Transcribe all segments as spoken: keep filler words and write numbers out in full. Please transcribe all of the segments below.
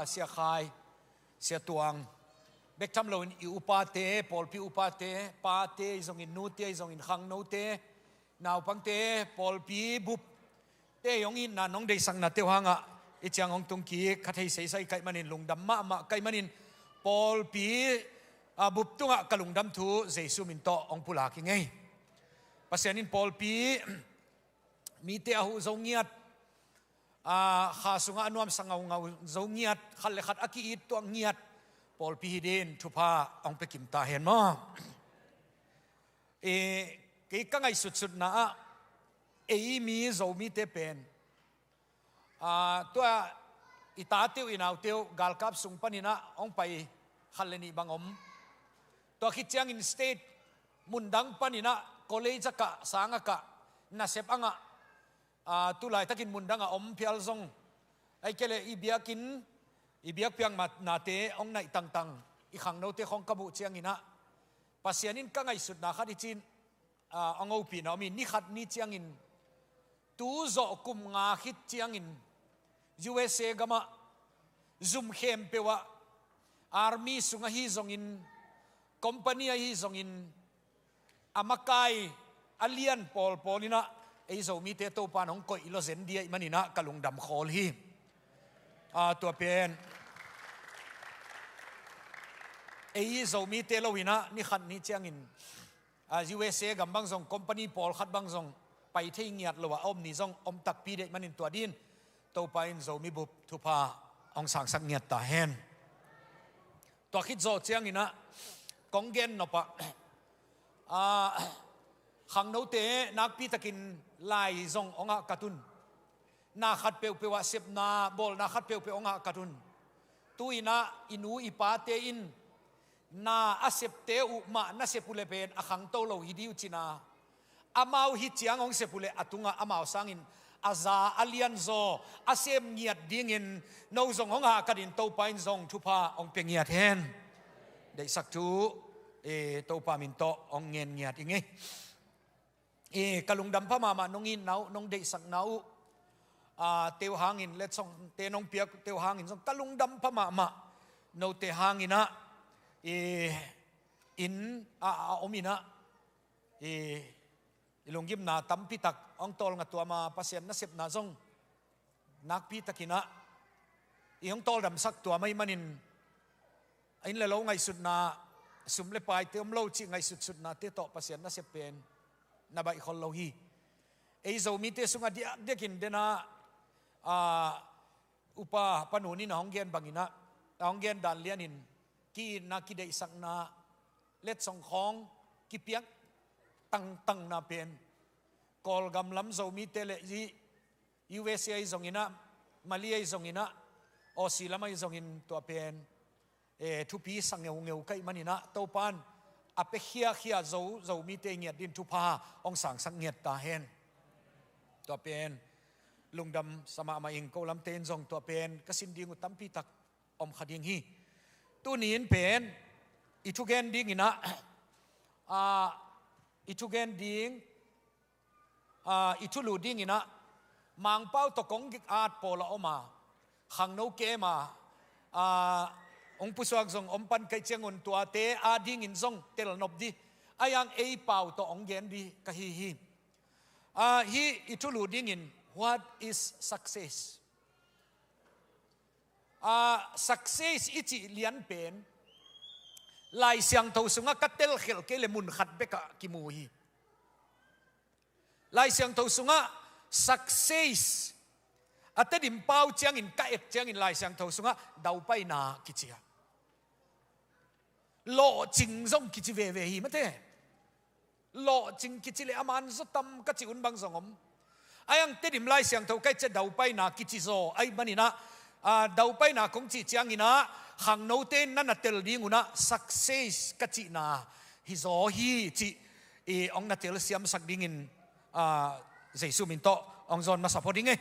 Sia Khai, Sia Tuang, bek tham loin i upate, pawlpi upate, pate ahi zongin, nute ahi zongin, khangnote, naupangte, pawlpi bupte hong itna, nong deihsaknate uh hangah i ciang hong tung kik kha thei seisai ka hih manin, lungdam mahmah ka hih manin, pawlpi, a, bup tungah ka lungdam thu Jesu min tawh hong pulak ing ei. Pasian in pawlpi mite a huh zo ngiat, a, kha sungah a nuamsa ngaungau zo ngiat, khat le khat a ki-it tuak ngiat pawlpi hi dingin thupha hong pia kim ta hen maw. E, kei ka ngaihsutsutna ah, ei mi Zomite pen, a, tua i tate uh, i naute uh galkap sung panin ah hong pai khat le nih bang om. Tua khit ciangin state mundang panin ah college a kah, sang a kah, nasep a ngah, a, tu laitakin mundang a om phial zong, ahih kei leh i biakinn, i biakpiak ma-, nate hong naih tangtang, i khangnote khawng ka muh ciangin ah, Pasian in ka ngaihsutna khat hi ci-in, a, hong hopihna om hi. Ni khat ni ciangin, tu zawh kum nga khit ciangin, U S A gamah zum khempeuh ah, army sung ahi zongin, company ahi zongin, a makai a lian pawlpawl in ah ei Zomite Topa'n hong koih lawzen ding ahih manin ah ka lungdam khawl hi. A, tua pen ei Zomite lo in ah, ni khat ni ciangin, a, U S A gam bang zong, company pawlkhat bang zong pai thei ngiat lo a om ni zong om takpi ding ahih manin, tua dingin Topa in Zomi bup thupha hong sangsak ngiat ta hen. Tua khit zawh ciangin ah kong gen nop ah, a, khangnote nakpi takin lai zong hong hahkat un. Na khat peuhpeuh ah sepna, bawlna khat peuhpeuh hong hahkat un. Tu-in ah i nu i pate in na a septe uh mah na sep uh leh pen a khangto lo hi ding uh ci-in ah, amau hih ciang hong sep uh leh a tungah amau sangin a za a lianzaw a sem ngiat dingin no zong hong hahkat in, Topa in zong thupha hong pia ngiat hen. Deihsak thu, e, Topa min tawh hong ngen ngiat ing ei. E, ka lungdam pha mahmah, nong itna uh, nong deihsakna uh, a, te uh hangin, letsongte nong piakte uh hangin zong ka lungdam pha mahmah. Note hangin ah, e, inn a, a om in ah, e, i lunggimna tampi tak hong tawlnga tuam a, Pasian nasepna zong nakpi takin ah i hong tawldamsak tuam ahih manin, a inn le lo ngaihsutna, sum le paite om lo cih ngaihsutsutnate tawh Pasian nasep pen na baih khol lo hi. Ei Zomite sungah diakdiakin den ah, a, Upa Pa Nun in a hong gen bangin ah, a hong gen dan lianin, ki-itna, kideihsakna, letsong khawng kipiak tangtangna pen, Kawlgam lam Zomite leh i U S A ahi zongin ah, Malay ahi zongin ah, Aussie lam ahi zongin, tua pen, e, thupi sa ngeungeu ka hih manin ah, Topa'n a pia khiakhia Zo, Zomite ngiat dingin thupha hong sangsak ngiat ta hen. Tua pen lungdam sa mahmah ing. Ko lamte in zong tua pen ka sin ding uh tampi tak om kha ding hi. Tuni in pen i thugen dingin ah, a, i thugen ding, a, i thulu dingin ah, Mangpau tawh kong gik at pawl a om a, khangno kem a, a, hong pusuak zong om pan ka hih ciangun, tuate a dingin zong tel nop ding, a, ei pau tawh hong gen ding ka hi hi. A, hih i thulu dingin, what is success? A, success i cih lian pen Lai Siangtho sungah ka telkhialh kei leh mun khat bekah kimu hi. Lai Siangtho sungah success, a Tedim pau ciangin ka et ciangin, Lai Siangtho sungah daupaina kici a, lawhcing zong kici veve hi mate. Lawhcing kici leh a man zaw tam ka cih hun bang zong om. A, ei Tedim Lai Siangtho ka et ciang daupaina kici zaw ahih manin ah, a, daupaina kong cih ciangin ah, khangnote in na na tel ding un ah, success ka cihna hi zaw hi cih, i, hong na telsiamsak dingin, a, Jesu min tawh hong zawn masa phot ing ei.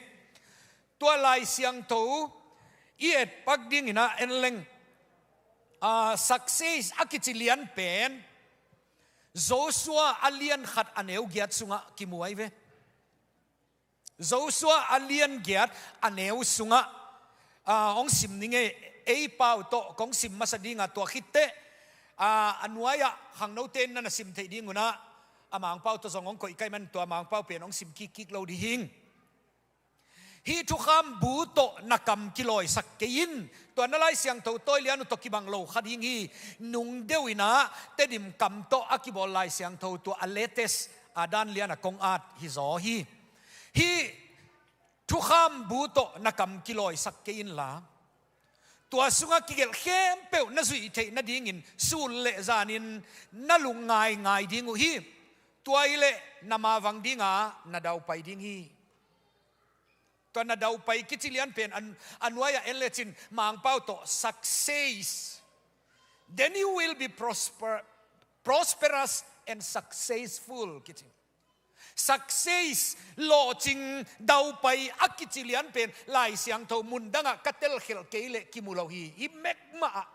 Tua Lai Siangtho i et pak dingin ah en leng, a, success a kici lian pen Joshua a lian khat a neu giat sungah kimu ahi ve. Joshua a lian giat a neu sungah, ah, hong sim ning e, ei pau tawh kong sim masa ding a, tua khit teh, ah, a nuai-ah khangnote in na na sim theih ding un ah, a Mangpau tawh zong hong koih ka hih man tua Mangpau pen hong sim kikkik lo ding hi ing. Hih thukham bu tawh na kam kilawisak kei in. Tua na Lai Siangtho tawi lian uh tawh kibang lo kha ding hi. Nung deuh in ah Tedim kam tawh a kibawl Lai Siangtho tua a latest, a dan lian a kong at hi zaw hi. Hih thukham bu tawh na kam kilawisak kei inla, tua sungah kigelh khempeuh na zuih theih nadingin sun le zanin na lungngai ngai ding uh hi. Tua hi leh na mavang dinga na daupai ding hi. Tua na daupai kici lian pen a, a nuai-ah en lecin Mangpau tawh success. Then you will be prosper, prosperous and successful kici. Success, lawhcing, daupai a kici lian pen Lai Siangtho mun dangah ka telkhelh kei leh kimu lo hi, hi mekmah ah.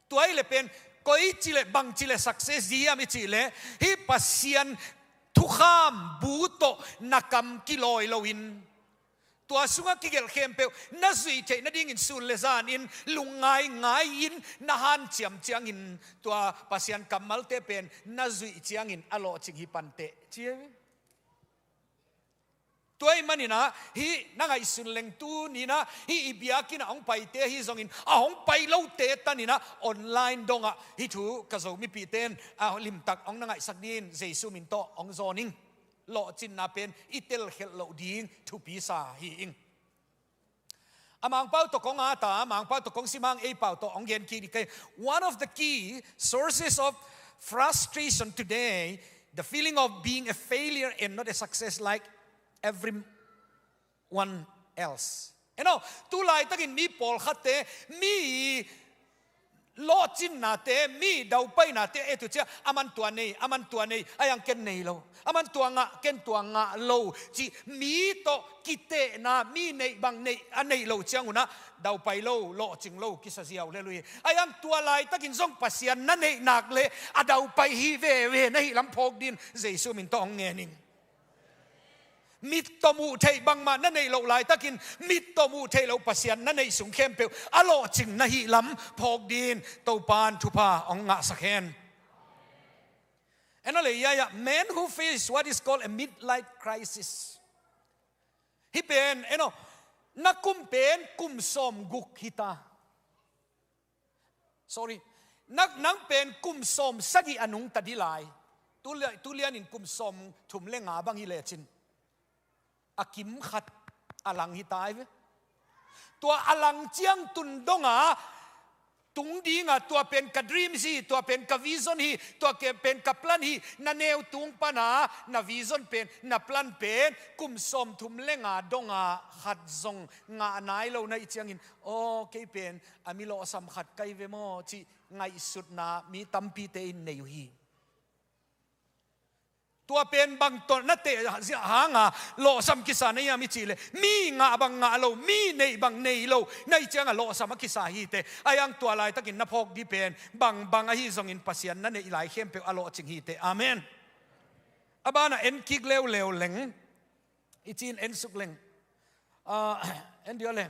Tua hi leh pen, koi ci leh, bang ci leh success ding hiam i cih leh, hih Pasian thukham bu tawh na kam kilawi loin, tua sungah kigelh khempeuh na zuih theih nadingin sun le zanin lungngai ngai-in na hanciam ciangin, tua Pasian kammalte pen na zuih ciangin a lawhcing hi panteh ci hi. Tua ahih manin ah, hih na ngaihsun leng tuni-in ah, hih i biakinn ah hong paite ahi zongin, a hong pai lote tanin ah online dongah hih thu ka Zo mipihte in a limtak hong na ngaihsak dingin Jesu min tawh hong zawn ing. Lawhcinna pen i telkhelh loh ding thupi sa hi ing. A Mangpau tawh kong at a, Mangpau tawh kong sim hang ei pau tawh hong gen kik ding ka hi. One of the key sources of frustration today, the feeling of being a failure and not a success like everyone else. You know, tu laitakin mi pawlkhatte, mi lawhcinnate, mi daupainate et uh ciang, aman tua nei, aman tua nei, a hiang ken nei lo. Aman tua ngah, ken tua ngah lo. Cih mi tawh kitehna, mi neih bang neih, a neih loh ciangun ah daupai lo, lawhcing lo kisa ziau lel uh hi. A hiang tua laitakin zong Pasian na neih nak leh a daupai hi veve na hih lam phawk dingin Jesu min tawh hong ngen ing. Mit tawh muh theih bangmah na neih loh laitakin, mit tawh muh theih loh Pasian na neih sung khempeuh a lawhcing na hih lam phawk dingin Topa'n thupha hong ngahsak hen. En aw le, ya, ya, men who face what is called a midlife crisis. Hih pen, en aw, na kum pen kum sawmguk hi ta. Sorry. Nak nang pen kum sawmsagih a nungta ding lai. Tu lia-, tu lianin kum sawmthum le nga bang hi lecin, a kim khat a lang hi ta ve. Tua a lang ciang tun dongah tung dingah tua pen ka dream hi, tua pen ka vision hi, tua ke-, pen ka plan hi, na neu tung pana na vision pen, na plan pen kum sawmthum le nga dongah khat zong ngah nai lo na hih ciangin, aw, kei pen a mi lawhsam khat ka hi ve maw, cih ngaihsutna mi tampite in nei uh hi. Tua pen bang tawh na teh hanga lawhsam kisa na hiam i cih leh, mi ngah bang ngah lo, mi neih bang nei lo na hih ciangah lawhsam a kisa hi teh. A hiang tua laitakin na phawk ding pen bangbang ahi zongin Pasian na neih lai khempeuh a lawhcing hi teh. Amen. A banah en kik leuleu leng, i cih in en suk leng, ah, en dih aw le.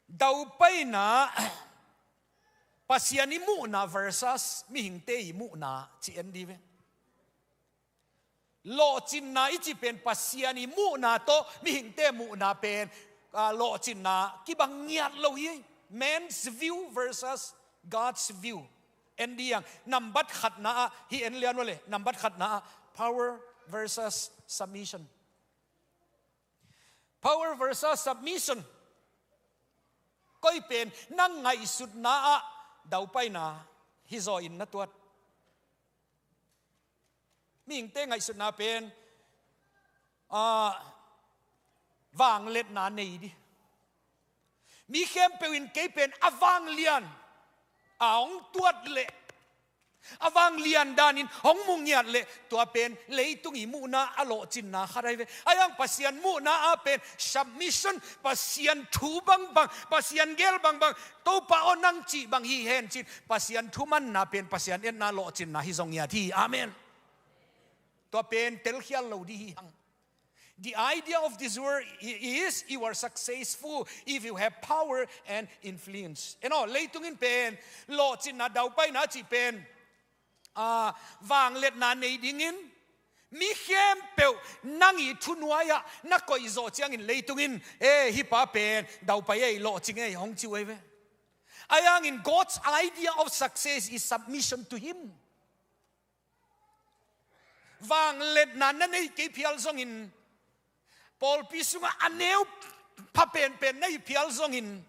Daupaina, Pasian i muhna versus mihingte i muhna ci en dih ve. Lawhcinna i cih pen Pasian i muhna tawh mihingte muhna pen, ah, lawhcinna kibang ngiat lo hi. Man's view versus God's view. En dih hang, nambat khatna ah, hih en lian aw le, nambat khatna ah, power versus submission. Power versus submission. Koi pen na ngaihsutna ah daupaina hi zaw in na tuat. Mihingte ngaihsutna pen, ah, vangliatna nei dih. Mi khempeuh in kei pen a vanglian a hong tuat leh, a vanglian danin hong mu ngiat leh, tua pen leitung i muhna a lawhcinna khat ahi ve. A hiang Pasian muhna ah pen submission, Pasian thu bangbang, Pasian gel bangbang, Topa aw nang cih bang hi hen cin, Pasian thumanna pen Pasian etna lawhcinna hi zong ngiat hi. Amen. Tua pen telkhial lo dih hi hang. The idea of this world i- is you are successful if you have power and influence. You know, leitung in pen, lawhcinna daupaina cih pen, ah, vangliatna nei dingin, mi khempeuh nang i thunuai ah na koih zawh ciangin leitung in, eh, hih pa pen daupai ei, lawhcing ei, hong ci uh ei ve. Ahi hangin God's idea of success is submission to Him. Vangliatna na nei kei phial zongin, pawlpi sungah a neu pha penpen na hi phial zongin,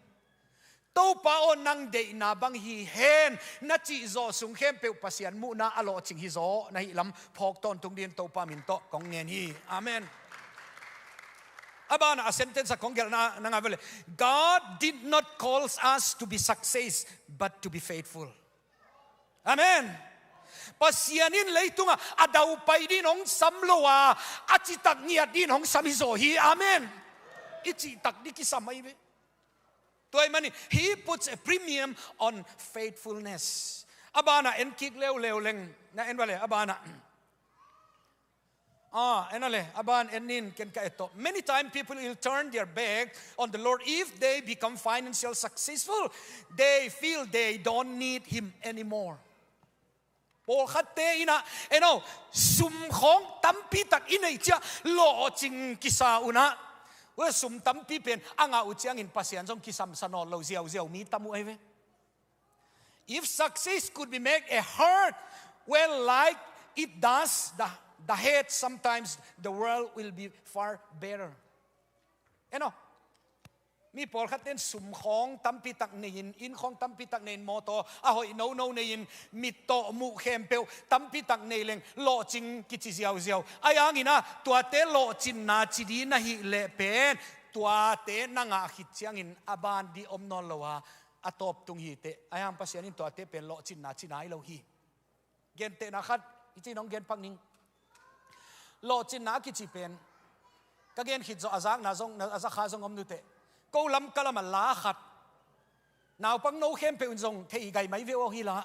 Topa aw, nang deihna bang hi hen, na cih zawh sung khempeuh Pasian muhna a lawhcing hi zaw na hih lam phawk tawntung dingin Topa min tawh kong ngen hi. Amen. A banah a sentence a kong gelhna na ngah vele. God did not call us to be success, but to be faithful. Amen. Pasian in leitungah a daupai dingin hong sam lo a, a citak ngiat dingin hong sam hi zaw hi. Amen. I cihtak ding kisam ahi ve. Tua ahih manin, He puts a premium on faithfulness. A banah en kik leuleu leng, na en vele, a banah. Ah, en a le, a ban en nin, ken ka et tawh. Many times people will turn their back on the Lord if they become financial successful. They feel they don't need Him anymore. Pawlkhatte in ah, en aw, sum khawng tampi tak i neih ciang lawhcing kisa un ah. Ua sum tampi pen a ngah uh ciangin Pasian zong kisamsa nawn lo ziauziau mi tam uh ahi ve. If success could be make a heart well like it does the, the head, sometimes the world will be far better. En aw, mi pawlkhat ten sum khawng tampi tak nei-in, inn khawng tampi tak nei-in, mawtaw a hoih nono nei-in, mittawh muh khempeuh tampi tak nei leng lawhcing kici ziauziau. Ahi hangin ah, tuate lawhcinna ci ding na hih leh pen, tuate na ngah khit ciangin a ban ding om nawn lo a, a tawp tung hi teh. Ahi hang Pasian in tuate pen lawhcinna ci nai lo hi. Gentehna khat, i cih nong gen pak ning. Lawhcinna a kici pen, ka gen khit zawh a zakna zong, a zakha zong om nu teh. Ko lam ka lam a la khat, naupang no khempeuh in zong thei gai mai ve aw hi la.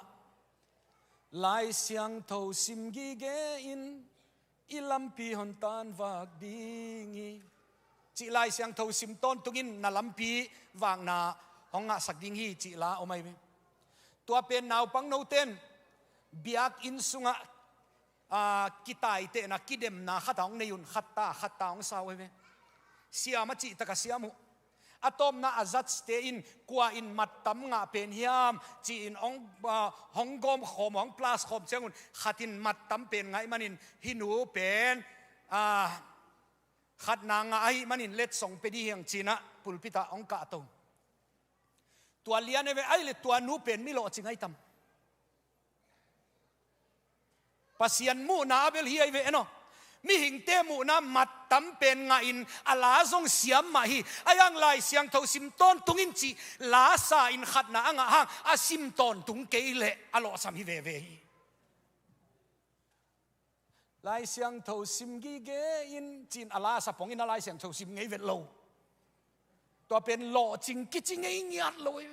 Lai Siangtho sim gige in, i lampi hon tanvak ding hi, cih Lai Siangtho sim tawntungin na lampi vakna hong ngahsak ding hi, cih la om ahi ve. Tua pen naupang noten biakinn sungah, ah, kitaitehna, kidemna khat a hong nei un, khat ta khat ta hong sa uh ahi ve. Siam a cih tak a siam uh. A tawpna a zatste in kua in mat tam ngah pen hiam ci-in hong, ah, hong gawm khawm, hong plus khawm ciangun khat in mat tam pen ngah ahih manin hih nu pen, ah, khatna ngah ahih manin letsong pia ding hi hang ci-in ah pulpit ah hong kahto. Tua lian ahi ve, ahih leh tua nu pen mi lawhcing ahi tam. Pasian muhna a bel hi ahi ve, en aw. Mihingte muhna mat tam pen ngahin a la zong siam mah hi. Ahi hang Lai Siangtho sim tawntungin cih la sa-in khatna a ngah hang a sim tawntung kei leh a lawhsam hi veve hi. Lai Siangtho sim gige in ci-in a la sa pongin a Lai Siangtho sim ngei vet lo. Tua pen lawhcing kici ngei ngiat lo hi.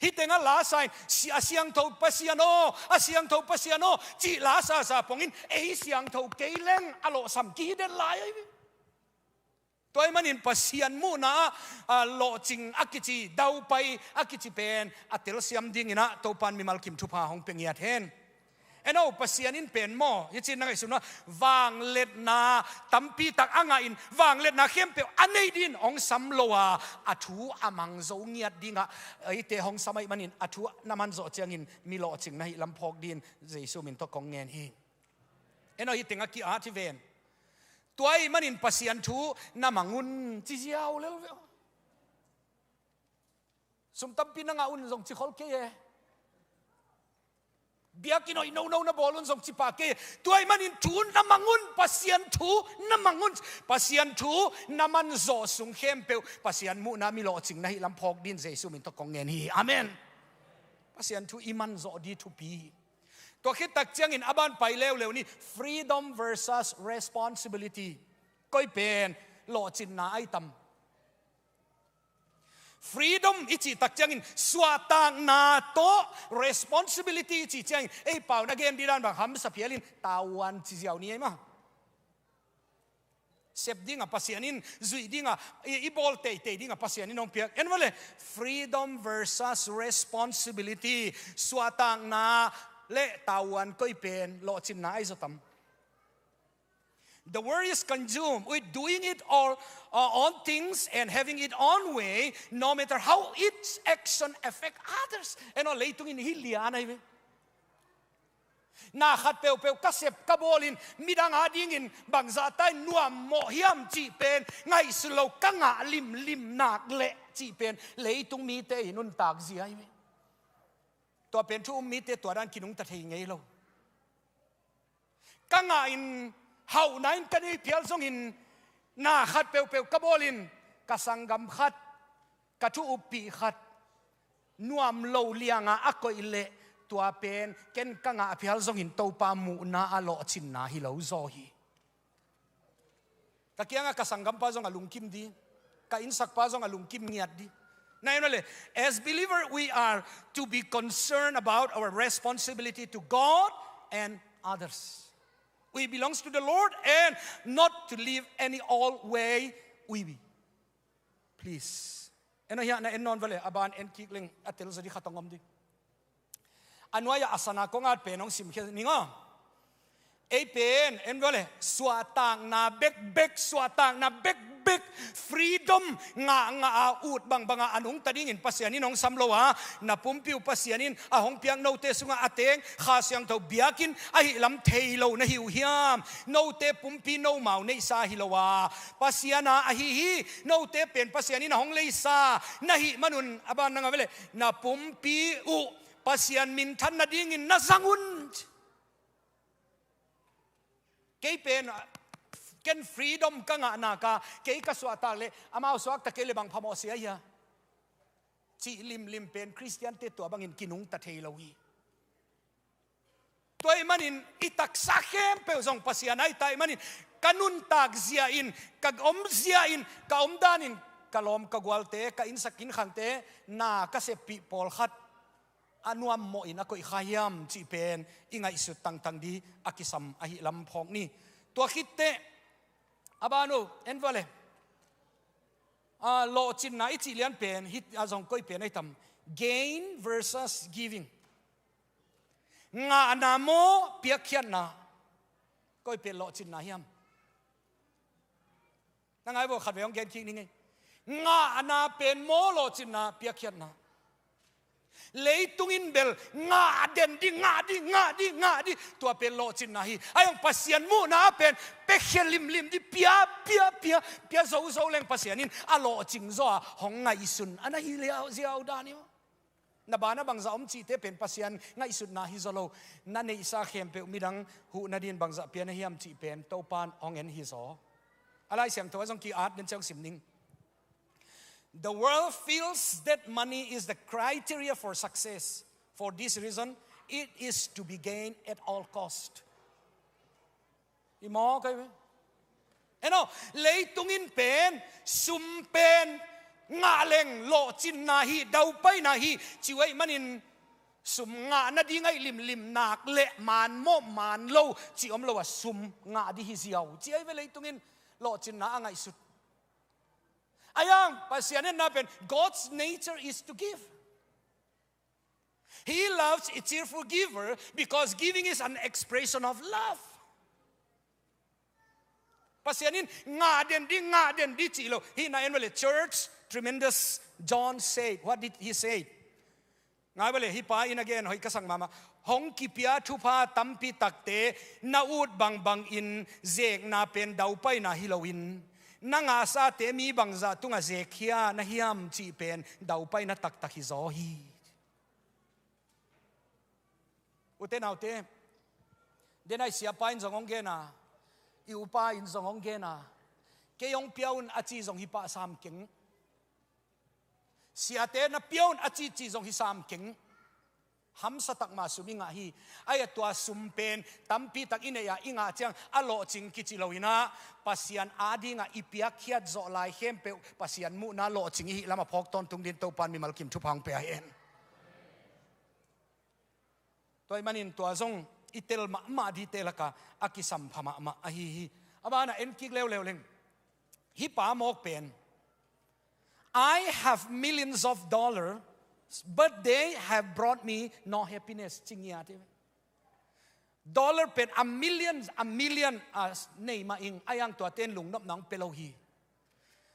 Hih tengah la sa-in, si-, a siangtho Pasian aw, a siangtho Pasian aw, cih la sasa pongin ei siangtho kei leng a lawhsam kihi den lai ahi ve. Tua ahih manin Pasian muhna ah, ah, lawhcing a kici, daupai a kici pen a telsiam dingin ah Topan mimal kim thupha hong pia ngiat hen. En aw, Pasian in pen maw, hi ci-in na ngaihsutna, vangliatna tampi tak a ngahin, vangliatna khempeuh a neih dingin hong sam lo a, a thu a mang zo ngiat dingah eite hong sam ahih manin, a thu na man zawh ciangin mi lawhcing na hih lam phawk dingin Jesu min tawh kong ngen hi. En aw, hih tengah ki-at hi ven. Tua ahih manin Pasian thu na mang un ci ziau lel ve. Sum tampi na ngah un zong ci khol kei e. Biakinn hoih nono na bawl un zong ci pah kei e. Tua ahih manin thu na mang un, Pasian thu na mang un. Pasian thu na man zawh sung khempeuh Pasian muhna mi lawhcing na hih lam phawk dingin Jesu min tawh kong ngen hi. Amen. Pasian thu i man zawh ding thupi hi. Tua khit tak ciangin a ban pai leuleu ni, freedom versus responsibility. Koi pen lawhcinna ahi tam? Freedom i cih tak ciangin suahtakna tawh, responsibility i cih ciangin ei pau na gen ding dan bang hamsa phial in tavuan ci ziau ni ei maw. Sep dingah Pasian in, zuih dingah, i, i bawl teitei dingah Pasian in hong piak. En vale, freedom versus responsibility. Suahtakna le tavuan koi pen lawhcinna ahi zaw tam? The world is consumed with doing it all, uh, own things and having it own way, no matter how its action affect others. En aw, leitung in hi lian ahi ve. Na khat peuhpeuh ka sep ka bawlin midang adingin bangzah ta in nuam mawh hiam cih pen ngaihsun lo, ka ngah limlim nak leh cih pen leitung mite i nuntak zia hi ve. Tua pen thu um mite tua dan kinungta thei ngei lo. Ka ngah in hauhna in ka nei phial zongin na khat peuhpeuh ka bawlin ka sanggam khat, ka thu uppih khat nuam lo lianga a koih leh tua pen ken ka ngah phial zongin Topa muhna a lawhcinna hi lo zaw hi. Ka kiangah ka sanggampa zong a lungkim di, ka innsakpa zong a lungkim ngiat di. Na en vale, as believer we are to be concerned about our responsibility to God and others. We belongs to the Lord and not to live any old way we be. Please. En aw hiah na en nawn vale, a ban en kik leng a telzaw di khat hong om di. A nuai-ah a sana kong at pen hong simkhia ning aw. Ei pen en vale, suahtakna bekbek, suahtakna bekbek, freedom ngahngah a ut bangbangah a nungta dingin Pasian in hong sam lo a, na pumpi uh Pasian in a hong piak note sungah a teng Kha Siangtho biakinn ahih lam thei lo na hi uh hiam? Note pumpi nomau neihsa hi lo a, Pasian a ahi hi. Note pen Pasian in a hong leisa na hih manun a ban nang a vele, na pumpi uh Pasian minthan nadingin na zang un. Kei pen, ken freedom ka ngah nak a, kei ka suahtak leh amau suakta kei leh bang phamawh sia hia? Cih limlim pen Khristiante tua bangin kinungta thei lo hi. Tua ahih manin i taksa khempeuh zong Pasian ahi ta ahih manin ka nuntak zia in, ka om zia in, ka om danin ka lawm ka gualte, ka innsak innkhangte na ka seppih pawlkhat a nuam mawhin a koih kha hiam cih pen i ngaihsut tangtang di a kisam ahih lam phawk ni. Tua khitteh a ban uh en vale, a, lawhcinna i cih lian pen hih a zong koi pen ahi tam? Gain versus giving. Ngahna maw, piakkhiatna? Koi pen lawhcinna hiam? Na ngai vo, khatvei hong gen kik ning ei. Ngahna pen maw, lawhcinna, piakkhiatna? Leitung in bel ngah den di, ngah di, ngah di, ngah di, tua pen lawhcinna hi. Ahi zong Pasian muhna pen piakhia limlim di, pia, pia, pia, pia zozo leng Pasian in a lawhcing zaw a hong ngaihsun a na hi liau ziau dan hi maw? Na banah bangzah om cihte pen Pasian ngaihsutna hi zaw lo. Na neihsa khempeuh midang huh nadin bangzah pia na hiam cih pen Topa in hong en hi zaw. A Lai Siangtho ah zong ki-at den ciang sim ning. The world feels that money is the criteria for success. For this reason, it is to be gained at all cost. I maw kai ve. En aw, leitung in pen sum pen ngah leng lawhcinna hi, daupaina hi ci uh ahih manin sum ngah nading ahi limlim nak leh man maw man lo ci om lo a, sum ngah di hi ziau ci ahi ve leitung in lawhcinna a ngaihsut. Ahi zong Pasian etna pen God's nature is to give. He loves a cheerful giver because giving is an expression of love. Pasian in ngah den di, ngah den di cih lo. Hih na en vale, Church Tremendous John said, what did he say? Ngai vale, hih pa in a gen hoih ka sak mahmah. Hong kipia thupha tampi takte na ut bangbangin zekna pen daupaina hi loin, na ngahsate mi bangzah tungah zekkhia na hiam cih pen daupaina taktak hi zaw hi. Ute naute, den ahi siapa in zong hong gen a, i upa in zong hong gen a, kei hong pia un a ci zong hi pah sam keng. Siate na pia un a ci ci zong hi sam keng. Hamsa takmah sum i ngah hi. Ahi a tua sum pen tampi tak i neih a i ngah ciang a lawhcing kici lo in ah, Pasian adingah i piakkhiat zawh lai khempeuh Pasian muhna lawhcing i hih lamah phawk tawntung din Topa'n mimal kim thupha hong pia hen. Tua ahih manin tua zong i tel mahmah dite lakah a kisampha mahmah ahi hi. A banah en kik leuleu leng. Hih pa mawk pen, "I have millions of dollars, but they have brought me no happiness," ci ngiat hi. Dollar pen a million, a million a nei mah ing, a hiang tuate in lungnopna hong pia lo hi.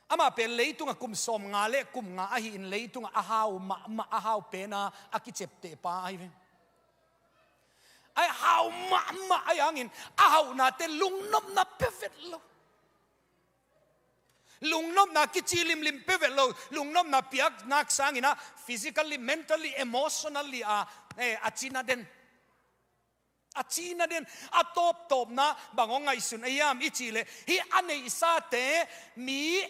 Amah pen leitungah kum sawmnga le kum nga ahi in, leitungah a hau mahmah, a hau pena a kiciapteh pa ahi ve. A hau mahmah a hangin a hauhnate lungnopna pia vet lo. Lungnopna kici limlim pia vet lo. Lungnopna piak nak sangin ah physically, mentally, emotionally a, eh, a cina den. A cina den, a tawptawpna bang hong ngaihsun a hiam i cih leh, hih a neihsate mi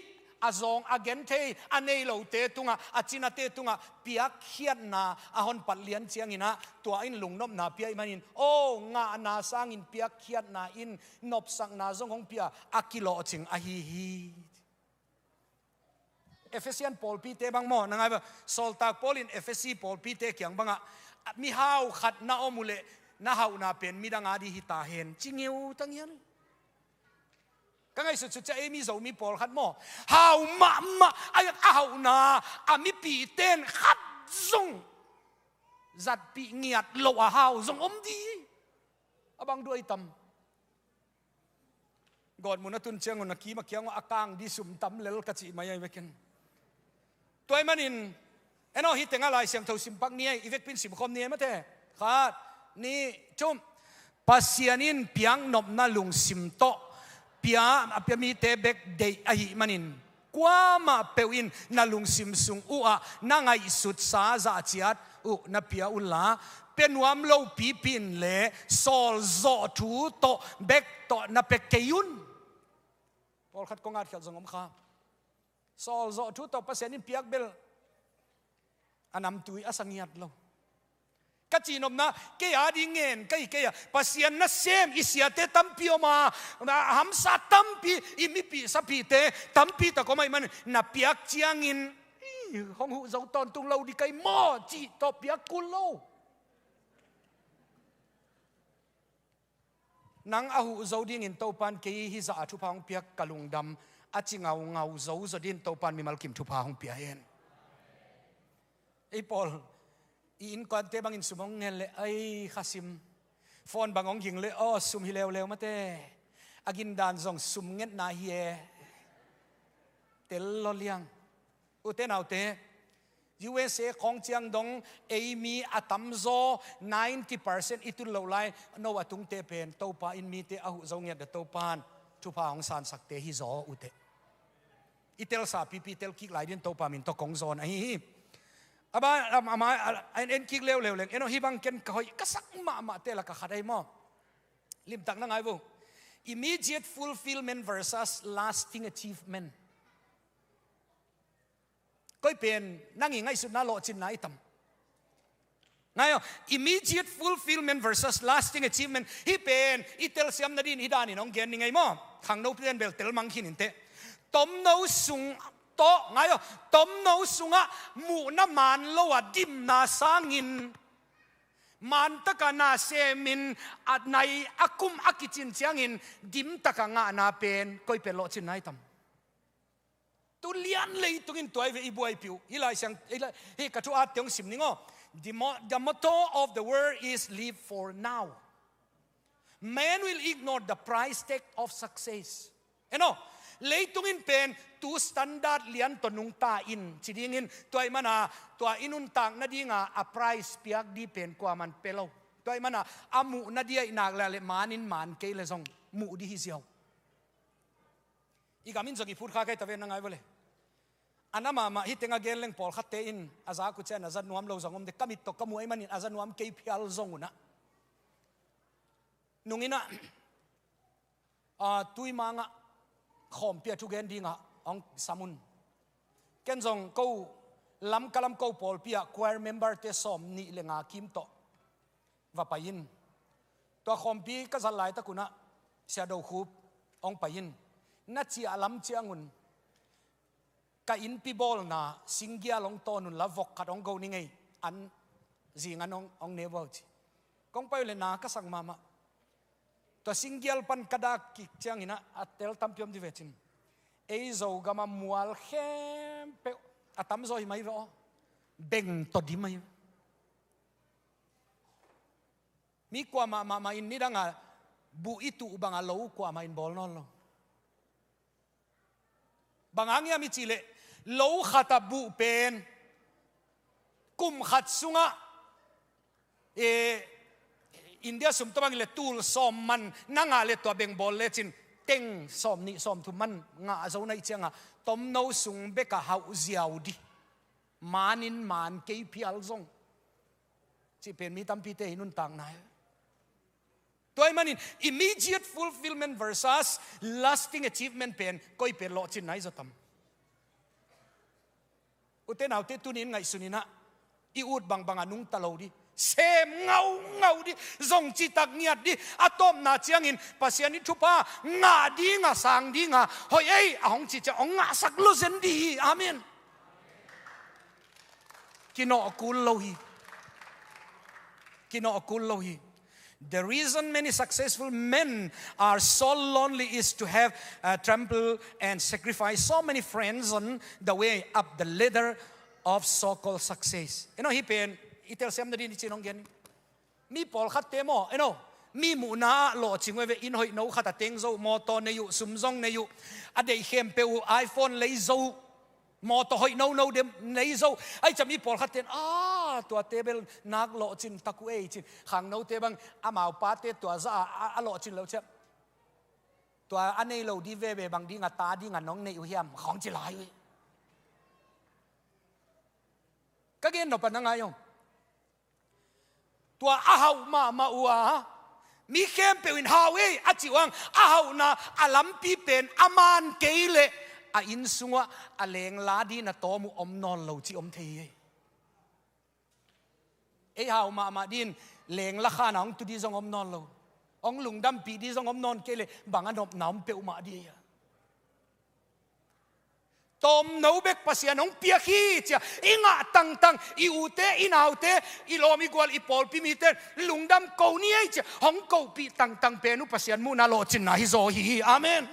a zawng a genthei a nei lote tungah, a cinate tungah piakkhiatna a hon pat lian ciangin ah, tua in lungnopna pia ahih manin, aw, ngahna sangin piakkhiatna in nopsakna zong hong pia a kilawhcing ahi hi. Efesian pawlpite bang maw, na ngai bang, sawltak Paul in Efesi pawlpite kiang bangah, "Mihau khat na om uh leh, na hauhna pen midang a ding hi ta hen," ci ngeu ta ngian. Ka ngaihsut sut ciang ei mi Zomi pawlkhat maw, hau mahmah a, a hauhna a mipihte in khat zong zatpih ngiat lo a hau zong om ding hi. A bang duai tam. Gawtmun a tun ciangun a kim a kiang uh a kang ding sum tam lel ka cih mai ahi vekin. Tua ahih manin, en aw, hih tengah Lai Siangtho sim pak ni ei, i vekpi in simkhawm ni ei mate. Khat, nih, thum. Pasian in piaknopna lungsim tawh pia, a pia mite bek deih ahih manin, kuamah peuh in na lungsim sung uhah na ngaihsutsa zahciat uh na pia unla, pia nuam lopipi in le sawlzawh thu tawh bek tawh na pia kei un. Pawlkhat kong atkhiat zong om kha. Sawlzawh thu tawh Pasian in piak bel a namtui a sa ngiat lo. Ka cihnopna, kei a ding ngen ka hi kei a, Pasian nasem i siate tampi om a, a hamsa tampi, i mipih sapihte tampi tak om ahih manin, na piak ciangin, "Ih, hong huh zo tawntung lo ding ka hi maw," cih tawh piak kul lo. "Nang a huh zo dingin Topa in kei hih zah a thupha hong piak, ka lungdam," a ci ngaungau zo zaw dingin Topa in mimal kim thupha hong pia hen. Ei pawl, i innkuante bangin sum hong ngen leh, ai, khasim. Phone bang hong ging leh, aw, sum hi leuleu mate. A gindan zong sum ngetna hi e. Tel lo liang. Ute naute, U S A khawng ciang dong, ei mi a tamzaw, ninety percent i tun loh lai, no a tungte pen, Topa in mite a huh zo ngiat a, Topa in thupha hong sansakte hi zaw ute. I telsa pipi, tel kik lai dingin Topa min tawh kong zawn ahi hi. A ba, a, a, a, en, en kik leuleu leng, en aw, hih bang ken ka hoih ka sak mahmahte lakah khat ahi maw. Limtak na ngai vo. Immediate fulfillment versus lasting achievement. Koi pen nang i ngaihsutna lawhcinna i tam? Ngai aw, immediate fulfillment versus lasting achievement. Hih pen i telsiam nadin hih danin hong gen ni ngei maw? Khangno pen bel tel mang khin inteh. Tomno sung tawh, ngai aw, tomno sungah muhna man lo a dimna sangin, man taka na semin, a nai a kum a kicin ciangin dim taka ngahna pen koi pen lawhcinna i tam? Tu lian leitung in tua hi ve, i buaipih uh. Hih Lai Siang, hih Lai, hih ka thu atte hong sim ning aw. The mo-, the motto of the world is "Live for now." Man will ignore the price tag of success. En aw, leitung in pen tu standard lian tawh nungta in ci dingin, tua ahih mana tua i nuntak nadinga a price piak ding pen kuaman pia lo. Tua ahih mana a muh nadi ahih nak leh, leh man in man kei leh zong muh ding hi ziau. I gam in zong i phut kha kei ta ven, na ngai vo le. A na mahmah, hih teng a gen leng pawlkhatte in a zak uh ciang a za nuam lo zong om ding, ka mit tawh ka muh ahih manin a za nuam kei phial zong un ah. Nung in ah, a, Tuimang ah khawmpi a thugen dingah hong sam un. Ken zong ko Lamka lam ko pawlpi ah choir member-te sawmnih le nga kim tawh va pai in. Tua khawmpi ka zat laitak un ah Sia Do Khup hong pai in. Na ciah lam ciang un, ka innpi bawlna singgial hong tawn unla, vok khat hong go ni ngei, an zing an hong, hong ne vua uh ci. Kong pai uh leh na ka sak mahmah. Tua singgial pan ka dak kik ciangin ah a tel tampi om ding ve cin. Ei Zogam a mual khempeuh a tamzaw hi mai ve aw. Beng tawh di mai ve. Mi kuamah mahmah in nidang a buh i tuh bang a lo kuamah in bawl nawn lo. Bang hang hiam i cih leh lo khat a buh pen kum khat sungah, e, India sum tawh bang hi leh tul sawm man na ngah leh tua beng bawl lecin teng sawm nih sawm thum man ngah zo na hih ciangah tomno sung bek a hauh ziau di. Maan in maan kei phial zong cih pen mi tampite i nuntakna hi. Tua ahih manin immediate fulfillment versus lasting achievement pen koi pen lawhcinna i zaw tam? Ute naute, tuni in ngaihsun in ah i ut bangbang a nungta lo di. Sem ngaungau di. Zong citak ngiat di. A tawpna ciangin Pasian i thupha ngah ding a, sang ding a hoih ei a hong cih ciang hong ngahsak lo zen di hi. Amen. Kinawh kul lo hi. Kinawh kul lo hi. The reason many successful men are so lonely is to have, uh, trampled and sacrificed so many friends on the way up the ladder of so-called success. You know, hih pen i telsiam nading i cih hong gen hi. Mi pawlkhatte maw, eno, mi muhna ah lawhcing uh hi ve. Inn hoih no khat a teng zo uh, mawtaw nei uh, sum zong nei uh, a deih khempeuh uh, iPhone lei zo uh, mawtaw hoih nono dem nei zo uh. Ahih ciang mi pawlkhatte in, a, tuate bel nak lawhcin tak uh ei cin. Khangnote bang amau pate tua zah a, a, a lawhcin lo ciang, tua a nei lo di veve bang ding a ta ding a nong neih uh hiam, khawng ci lai uh hi. Ka gen nop a na ngai aw. Tua a hauh mahmah uh a, mi khempeuh in hau ei a cih uh hang, a hauhna a lampi pen a maan kei leh a inn sungah a lengla ding a tawm uh om nawn lo cih om thei hi. Ei hau mahmah ding in lengla khan a hong tu ding zong om nawn lo. Hong lungdampih ding zong om nawn kei leh bang a nopna om peuhmah ding hi a. Tomno bek Pasian hong piak hi ci a i ngah tangtang, i ute, i naute, i lawm i gual, i pawlpi mite lungdam ko ni ei ci a hong kohpih tangtang pen uh Pasian muhna lawhcinna hi zaw hi hi. Amen.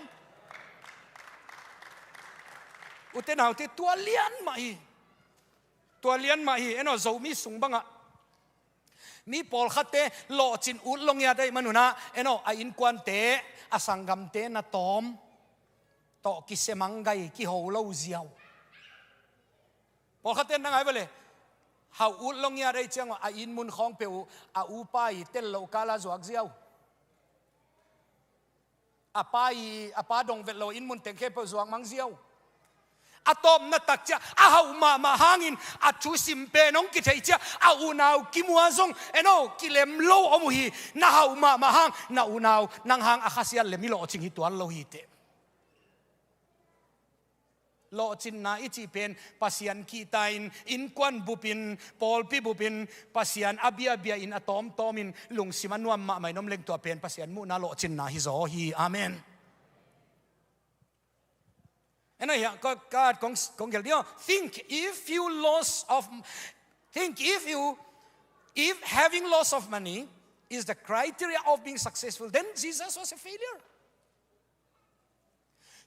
Ute naute, tua lian mah hi. Tua lian mah hi. Eno, Zomi sung bangah mi pawlkhatte lawhcin ut lo ngiat ahih manun ah, eno, a innkuante, a sanggamte na tawm tawh kisia mang gai, kiho lo ziau. Pawlkhatte na ngai ve leh, hauh ut lo ngiat ahih ciang uh a inn mun khawng peuh uh a upa i tel loh kal a zuak ziau. A pa i, a pa dong vet lo inn mun teng khempeuh zuak mang ziau. A tawpna tak ciang a hauh mahmah hangin a thusim pen hong kitheih ciang a unau kimuang zong, eno, kilem lo om uh hi. Na hauh mahmah hang na unau nang hang a khasiat leh mi lawhcing hi tuan lo hi teh. Lawhcinna i cih pen Pasian kihta-in, innkuan bupin, pawlpi bupin, Pasian a biabia in, a tawmtawmin, lungsim a nuam mahmah in om leng tua pen Pasian muhna lawhcinna hi zaw hi. Amen. Eno, hiah ka, ka kong, kong gelh ding aw. Think if you loss of, think if you, if having loss of money is the criteria of being successful, then Jesus was a failure.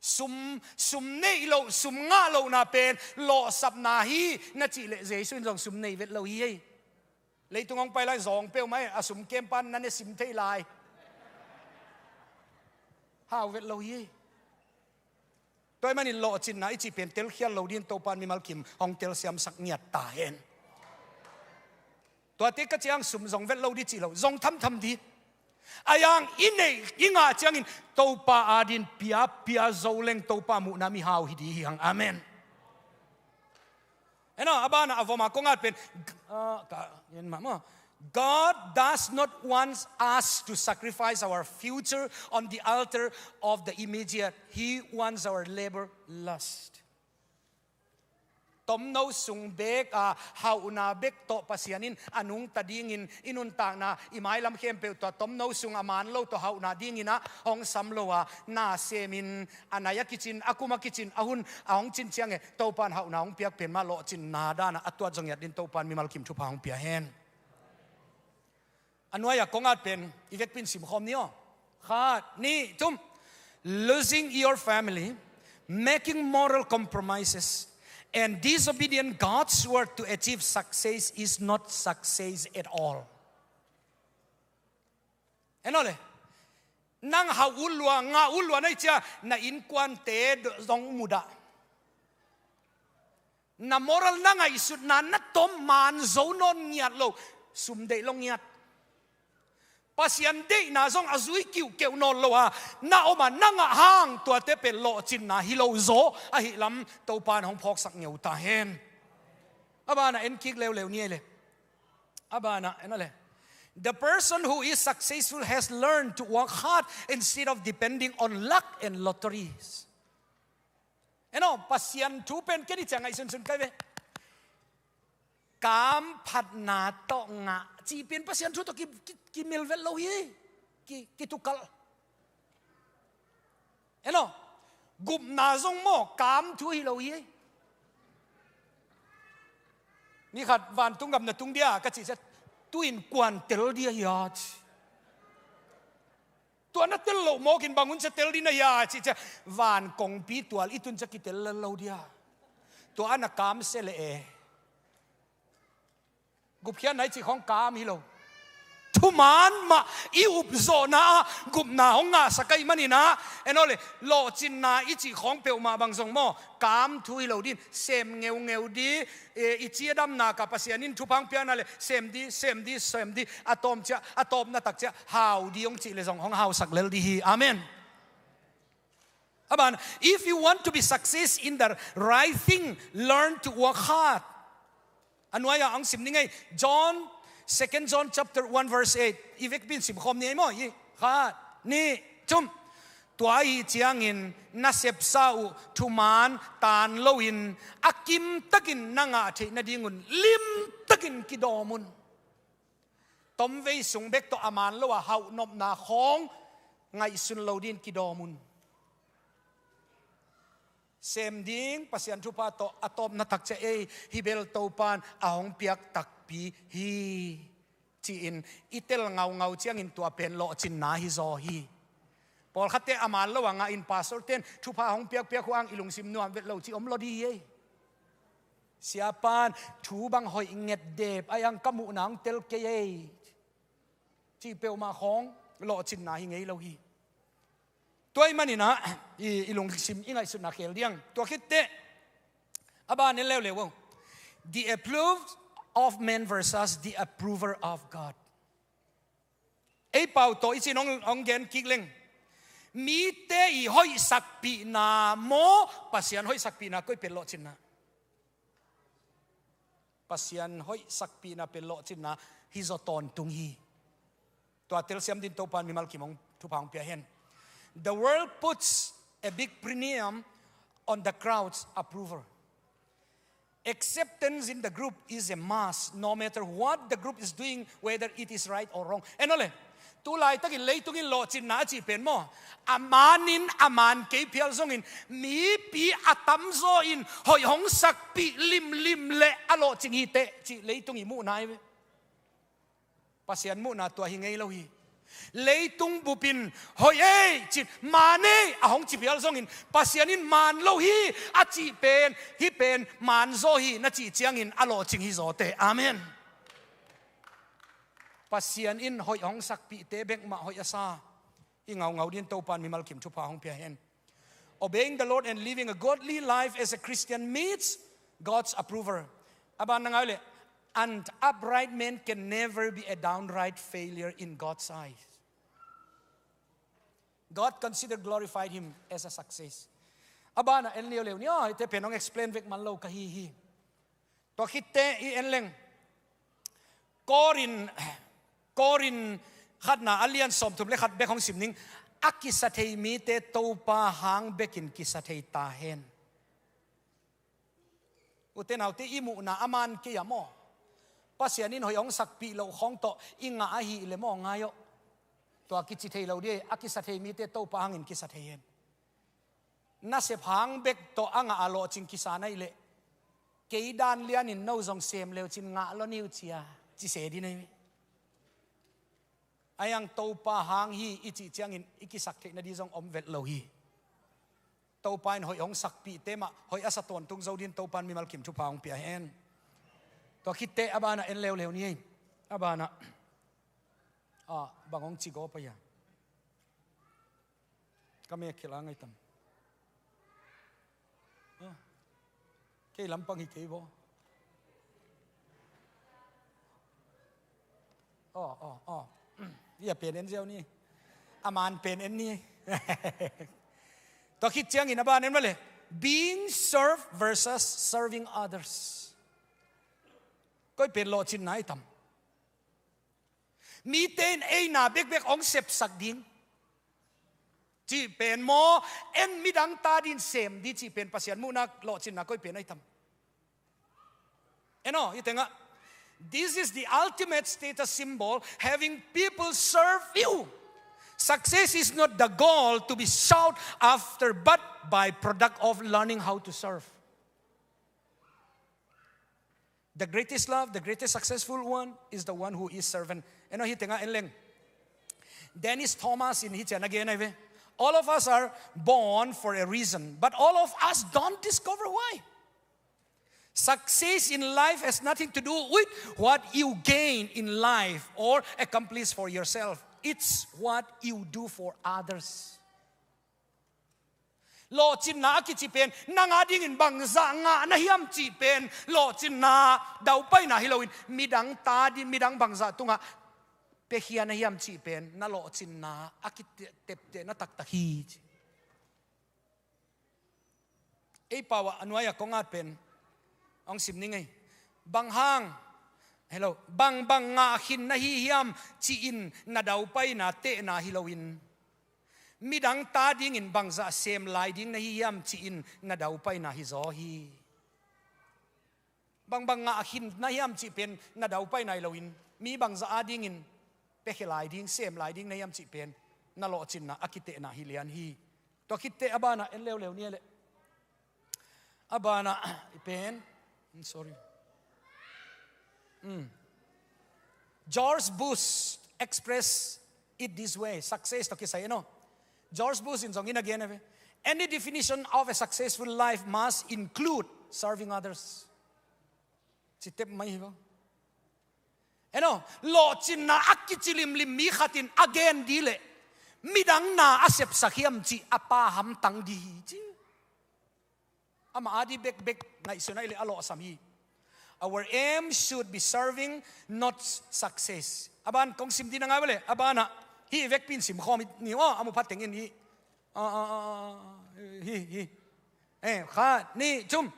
Sum, sum neih loh, sum ngah lohna pen lawhsapna hi na cih leh Jesu in zong sum nei vet lo hi ei. Leitung hong pai lai zawng peuhmah ei, a sum kem pan na ne sim thei lai. Hau vet lo hi ei. Tua ahih manin lawhcinna i cih pen telkhial lo dingin Topa'n mimal kim hong telsiamsak ngiat ta hen. Tuate ka cih hang sum zong vet lo ding cih lo, zong thamtham ding. A yang i neih i ngah ciangin Topa adingin pia, pia zo leng Topa muhna mihau hi ding hi hang. Amen. Eno, a banah a voma kong at pen, ah, ka, en mah maw. God does not want us to sacrifice our future on the altar of the immediate. He wants our labor last. Tomno sung bek a hauhna bek tawh Pasian in a nungta dingin i nuntakna, i mailam khempeuh tua tomno sung a maan lo tawh hauhna dingin ah hong sam lo a, na semin a nai a kicin, a kum a kicin, a hun a hong cin ciangin Topa'n hauhna hong piak pen mah lawhcinna dan a a tuat zong ngiat dingin Topa'n mimal kim thupha hong pia hen. A nuai-a kong at pen i vekpi in simkhawm ni aw. Khat, nih, thum. Losing your family Making moral compromises and disobedient God's word to achieve success is not success at all. En aw le, nang hau ut lua, ngah ut lua na hih ciang na innkuante zong mudah. Na moral, na ngaihsutna na tom, maan zo nawn ngiat lo, sum deih lo ngiat. Pasian deihna zong a zui kiuhkeuh nawn lo a na om a, na ngah hang tuate pen lawhcinna hi lo zaw ahih lam Topa in hong phawksak ngeu ta hen. A banah en kik leuleu ni ei le. A banah en aw le. The person who is successful has learned to work hard instead of depending on luck and lotteries. En aw, Pasian thu pen ken i ciang ngaihsunsun kai ve. Kam phatna tawh ngah cih pen Pasian thu tawh ki, ki, kimel vet lo hi. Ki, kitukalh. En aw, gupna zong maw, kam thu hi lo hi. Ni khat vantung gam na tung dia ka cih ciang, tu-in kuan tel dia hi a ci. Tua na tel loh mawkin bang hun cia tel ding na hia cih ciang, van kongpi tual i tun ciang kitel lel lo dia. Tua a na kam sia leh e. Gupkhiatna i cih khawng kam hi lo. Thuman mah i upzawhna ah gupna hong ngahsak ahih manin ah, en aw le, lawhcinna i cih khawng peuhmah bang zong maw, kam thu hi lo ding, sem ngeungeu ding, e, i cidamna ka Pasian in thupha hong piakna le, sem ding, sem ding, sem ding, a tawm ciang, a tawpna tak ciang hau ding hong cih le zong hong hausak lel ding hi. Amen. A ban, if you want to be success in the right thing, learn to work hard. A nuai-ah hong sim ni ngei, John, Second John chapter one verse eight. I vekpi in sim khawm ni ei maw, i khat, nih, thum. Tua ahih ciangin na sepsa uh thuman taan loin a kimtakin na ngah theih nadingun limtakin kidawm un. Tomvei sung bek tawh a man lo a hauhnopna khawng ngaihsun lo dingin kidawm un. Sem ding Pasian thupha tawh a tawpna tak ciang ei, hih bel Topa in a hong piak takpi hi, ci-in i tel ngaungau ciangin tua pen lawhcinna hi zaw hi. Pawlkhatte a man lo a ngah in, pastor ten thupha hong piakpiak uh hang i lungsim nuam vet lo cih om lo ding hi ei. Siapa in thu bang hoih nget dep a, ei ang ka muhna hong tel kei ei, cih peuhmah khawng lawhcinna hi ngei lo hi. Tua ahih manin ah i, i lungsim, i ngaihsutna khel ding. Tua khit teh a ban en leuleu o. The approval of men versus the approval of God. Ei pau tawh i cih in hong, hong gen kik leng, mite i hoihsakpihna maw, Pasian hoihsakpihna, koi pen lawhcinna? Pasian hoihsakpihna pen lawhcinna hi zaw tawntung hi. Tua telsiam dingin Topa in mimal kim hong thupha hong pia hen. The world puts a big premium on the crowd's approval. Acceptance in the group is a must, no matter what the group is doing, whether it is right or wrong. En aw le, tu laitakin leitung in lawhcinna a cih pen maw, a man in a man kei phial zongin mipi a tamzaw in hoih hong sakpih limlim leh a lawhcing hi teh cih leitung i muhna hi ve. Pasian muhna tua hi ngei lo hi. Leitung bup in hoih ei ci-in, man ei a hong ci phial zongin, Pasian in man lo hi a cih pen, hih pen man zaw hi na cih ciangin a lawhcing hi zaw teh. Amen. Pasian in hoih hong sakpihte bek mah hoih a sa i ngaungau dingin Topa in mimal kim thupha hong pia hen. Obeying the Lord and living a godly life as a Christian meets God's approval. A ban na ngai uh leh, an upright man can never be a downright failure in God's eyes. God consider glorified him as a success. A banah en leuleu ni aw, hihte pen hong explain vek man lo ka hi hi. Tua khit teh i en leng, Korin, Korin khatna a lian sawmthum le khat bek hong sim ning. A kisa thei mite Topa hang bekin kisa thei ta hen. Ute naute, i muhna a man kei a maw, Pasian in hoih hong sakpih loh khawng tawh i ngah ahih leh maw, ngai aw, tua kici thei lo ding. A kisa thei mite Topa hangin kisa thei hen. Nasep hang bek tawh a ngah a lawhcing kisa na hih leh, kei dan lianin no zong sem leu cin ngah lo ni uh cia, ci se ding na hi. Ahi hang Topa hang hi i cih ciangin i kisak theih nading zong om vet lo hi. Topa in hoih hong sakpihte mah hoih a sa tawntung zo dingin Topa in mimal kim thupha hong pia hen. Tua khit teh a banah en leuleu ni ei. A banah, ah, bang hong ci gawp a hia? Ka mek khel a ngai tam. Ah. Kei lampang hi kei bo. Oh, oh, oh. Ia pen en ziau ni. A man pen en ni. Tua khit ciangin a ban en mah le. Being served versus serving others. Koi pen lawhcinna i tam? Mite in ei na bekbek hong sepsak ding cih pen maw, en midang ta dingin sem ding cih pen Pasian muhna lawhcinna koi pen ahi tam? En aw, hi tengah. This is the ultimate status symbol, having people serve you. Success is not the goal to be sought after, but by product of learning how to serve. The greatest love, the greatest successful one is the one who is servant. En aw, hi tengah en leng. Dennis Thomas in hi ciang a gen ahi ve. All of us are born for a reason, but all of us don't discover why. Success in life has nothing to do with what you gain in life or accomplish for yourself. It's what you do for others. Lawhcinna a kici pen, nang a dingin bangzah ngah na hiam cih pen lawhcinna, daupaina hi loin, midang ta ding, midang bangzah tungah piakhia na hiam cih pen na lawhcinna a kiteptehna taktak hi ci. Ei pau ah a nuai-ah kong at pen hong sim ning ei. Bang hang, hello, bang bang ngah khin na hi hiam ci-in na daupaina tehna hi loin, midang ta dingin bangzah sem lai ding na hi hiam ci-in na daupaina hi zaw hi. Bang bang ngah khin na hiam cih pen na daupaina hi loin, mi bangzah a dingin piakhia lai ding, sem lai ding na hiam cih pen na lawhcinna a kitehna hi lian hi. Tua khit teh a banah en leuleu ni ei le. A banah i pen, sorry. Mm. George Bush expressed it this way. Success tawh kisai, you know. George Bush in zong in a gen ahi ve. Any definition of a successful life must include serving others. Ci tep mai hi bo. En aw, lawhcinna a kici limlim mi khat in a gen ding leh, midang na a sepsak hiam cih a pa hamtang ding hi ci. Amah a ding bekbek ngaihsun ahih leh a lawhsam hi. Our aim should be serving, not success. A ban kong sim ding na ngai bo le, a banah hih vekpi in sim khawm ni aw, a mu phat tengin hih. Ah, ah, ah, ah, hih, hih. Eh, khat, nih, thum.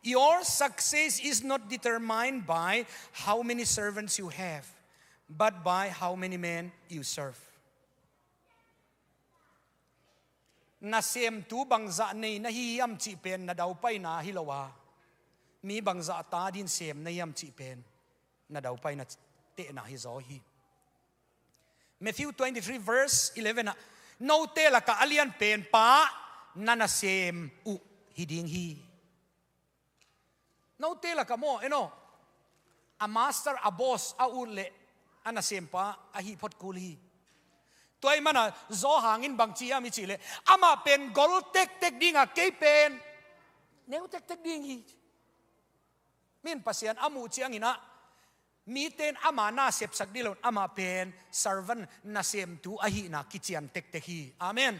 Your success is not determined by how many servants you have, but by how many men you serve. Nasemtu bangzah nei na hi hiam cih pen na daupaina hi lo a, mi bangzah ta dingin sem na hiam cih pen na daupaina tehna hi zaw hi. Matthew twenty-three verse eleven ah, note lakah a lianpen pa na nasem uh hi ding hi. Note lakah maw, en aw, a master, a boss a ut leh a nasempa ahih phot kul hi. Tua ahih manin Johan in bang ci hiam i cih leh, amah pen gol tektek ding a, kei pen neu tektek ding hi. Min Pasian a muh ciangin ah, mite in ama na sepsak ding lo, amah pen servant, nasemtu ahihna kician tektek hi. Amen.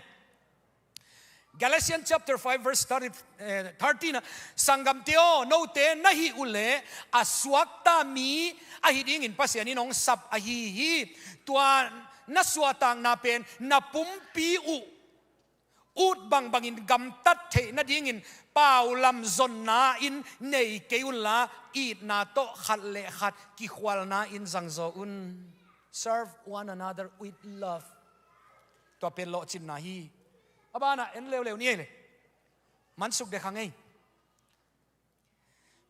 Galatians chapter five verse thirty, eh, thirteen ah, sanggamte aw, note na hih uh leh a suakta mi ahi dingin Pasian in hong sap ahi hi. Tua na suahtakna pen na pumpi uh ut bangbangin gamtat theih nadingin paulam zonna in nei kei unla, itna tawh khat le khat kikhualna in zangzaw un. Serve one another with love. Tua pen lawhcinna hi. A banah en leuleu ni ei le. Mansuk dek hang ei.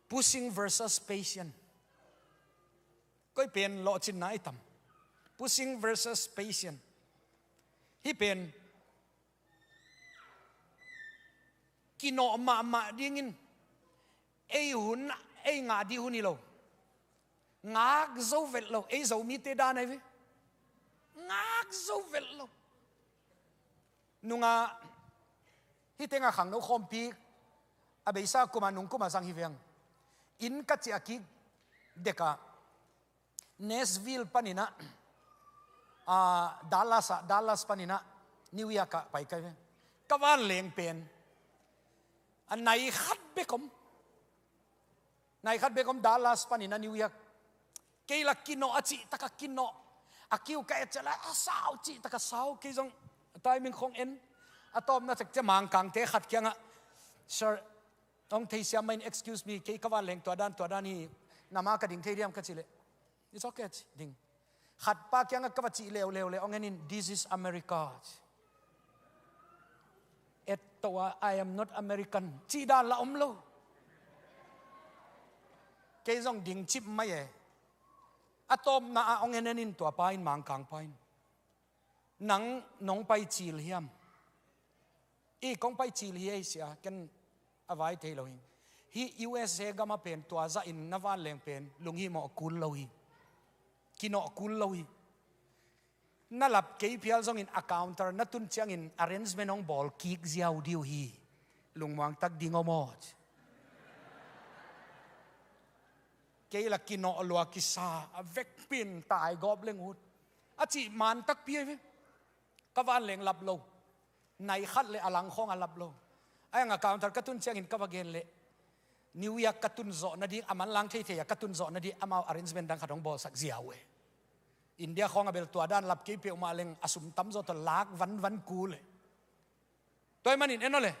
Pushing versus patient. Koi pen lawhcinna i tam? Pushing versus patient. Hih pen kinawh mahmah dingin, ei hun, ei ngah ding hun hi lo. Ngak zo vet lo, ei Zomite dan ahi ve. Ngak zo vet lo. Nungah Hih tengah khangno khawmpi a beisa kumah nung kumah zang hi veng. Inn ka ciah kik dekah Nashville paninah, ah, Dallas ah, Dallas paninah New York ah pai kai ve. Ka vanleng pen a nai khat bek om. Nai khat bek om Dallas paninah New York. Kei la kinawh a cih taka kinawh. A kiu ka et ciah la a sau cih taka sau. Kei zong a timing khong en. A tawpna cekcia Mangkangte khat kiangah, "Sir, hong theisiam mah in, excuse me, kei ka vanleng tua dan tua dan hi, na ma ka ding thei diam?" ka cih leh, "It's okay," ci ding. Khat pa kiangah ka va cih leuleu leh hong en in, "This is America," ci. Et to a, "I am not American," cih dan la om lo. Kei zong ding cip mai e. A tawpna ah hong en en in tua pa in, Mangkang pa in, "Nang nong pai cil hiam?" "I, kong pai cil hi ei," sia, "ken a vai thei lo hi." Hih U S A gamah pen tua zahin na vanleng pen lunghimawh kul lo hi. Kinawh kul lo hi. Na lap kei phial zongin a counter na tun ciangin arrangement hong bawl kik ziau dih uh hi. Lungmuang tak ding om aw. Kei la kinawh lua kisa, a vekpi in taigawp leng ut. A cih man takpi ahi ve. Ka vanleng lap lo. Nai khat le a lang khawng a lap lo. Ahi hang a counter ka tun ciangin ka va gen leh, New York ka tun zawh nading, a manlang theithei a ka tun zawh nading amau arrangement dang khat hong bawlsak ziau e. India khawng a bel tua dan lap kei peuhmah leng a sum tamzaw tawh lak vanvan kul e. Tua ahih manin en aw le,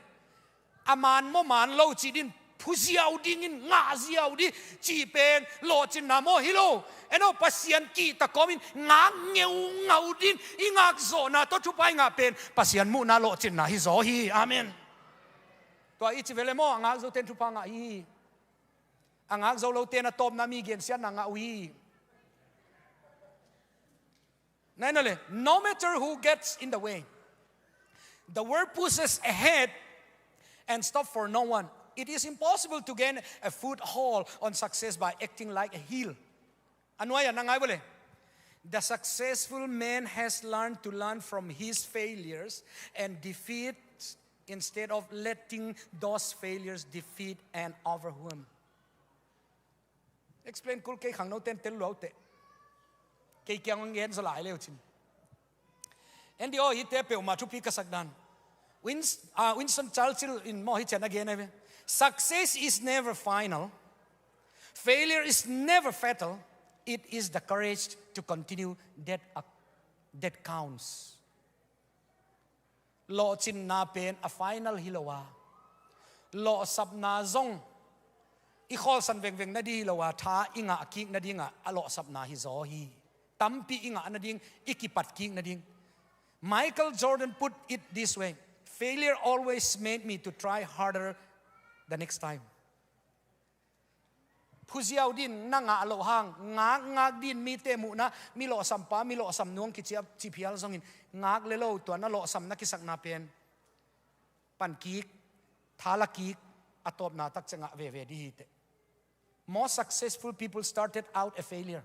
a man maw man lo cih ding, phu ziau dingin ngah ziau ding cih pen lawhcinna maw hi lo. En aw, Pasian kihta kawmin ngak ngeungau ding, i ngakzawhna tawh thupha i ngah pen Pasian muhna lawhcinna hizaw hi. Amen. Tua i ci ve le maw, a ngak zote'n thupha ngah hi. A ngak zo lote'n a tawpna mi gensiatna ngah uh hi. Nai na le, no matter who gets in the way, the world pushes ahead and stop for no one. It is impossible to gain a foothold on success by acting like a heel. A nuai-ah na ngai vua le, the successful man has learned to learn from his failures and defeat instead of letting those failures defeat and overwhelm. Explain kul kei, khangnote'n tel luaute. Kei kiang hong gen zaw lai le uh cin. En dih aw, hihte peuhmah thupi ka sak dan. Wins-, ah, Winston Churchill in maw hih ciang a gen ahi ve. Success is never final. Failure is never fatal. It is the courage to continue that, uh, that counts. Lawhcinna pen a final hi lo a, lawhsapna zong i khawlsan vengveng nading hi lo a, tha i ngah kik nadingah a lawhsapna hizaw hi. Tampi i ngah nading, i kipat kik nading. Michael Jordan put it this way, "Failure always made me to try harder the next time." Phuziau din na ngah loh hang, ngakngak din mite muhna, mi lawhsampa, mi lawhsam nuang kici a cih phial zongin, ngak le lo, tua na lawhsam na kisakna pen pan kik, tha la kik, a tawpna tak ciang ngah veve dih hi teh. Most successful people started out a failure.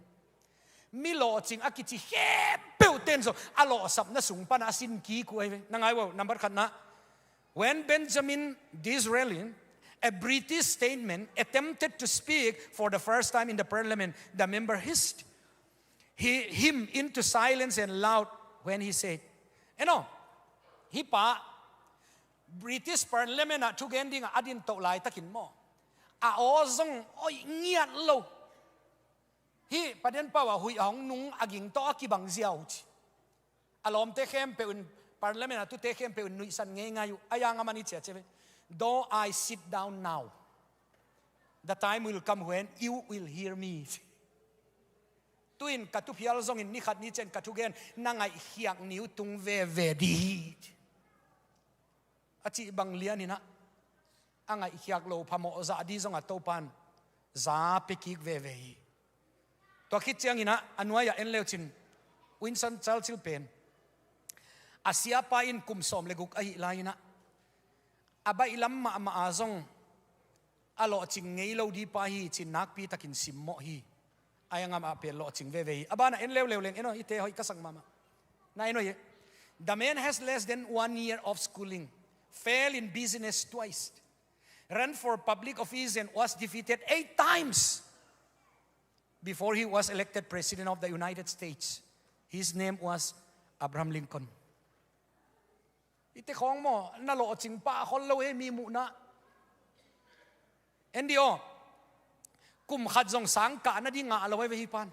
Mi lawhcing a kici khempeuh ten zong a lawhsapna sung pan a sin kik uh ahi ve. Na ngai uh a, number khatna, when Benjamin Disraeli, a British statesman, attempted to speak for the first time in the parliament, the member hissed he, him into silence and laughed when he said, en aw, hih pa, British parliament ah thugen dingah a din toh laitakin maw, a aw zong oih ngiat lo. Hih Pa Denpau a huih a hong nung a ging tawh a kibang ziau ci. A lawmte khempeuh in, parliament a tute khempeuh in nuihsan ngeingai uh. A yang a man i ciah ciah ve. Though I sit down now, the time will come when you will hear me. Tu-in ka tu phial zongin ni khat ni ciang ka thugen na ngaihkhiak ni uh tung veve dih hi. A cih bang lianinah a ngaihkhiak lo phamawh zah dih zongah Topan za pia kik veve hi. Tua khit cianginah a nuai-ah en leucin Winston Churchill pen a siapa in kum sawm le guk ahih lai-inah a baihlam mahmah a zong a lawhcing ngei lo dih pa hi ci-in nakpi takin simmawh hi. A yang amah pen lawhcing veve hi. A banah en leuleu leng en aw, hihte hoih ka sak mahmah. Na en aw hi. The man has less than one year of schooling, failed in business twice, ran for public office and was defeated eight times before he was elected President of the United States. His name was Abraham Lincoln. Hihte khawng maw, na lawhcing pah khol lo hi, mi muhna. Andy aw, kum khat zong sang kah nading ngah lo hi ve hih pan.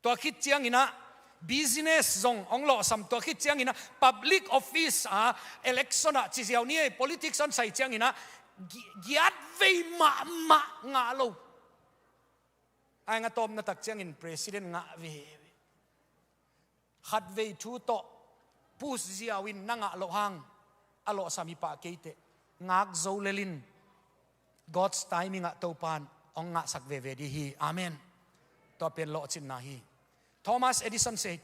Tua khit ciangin ah business zong hong lawhsam, tua khit ciangin ah public office ah, election ah ci ziau ni ei, politics hong sai ciangin ah gi-, giat vei mahmah ngah lo. Ai, nga tawpna tak ciangin president ngah veve. Khatvei thu tawh push ziau in na ngah loh hang a lawhsam hi pah kei teh, ngak zo lel in, God's timing ah Topan hong ngahsak veve ding hi. Amen. Tua pen lawhcinna hi. Thomas Edison said,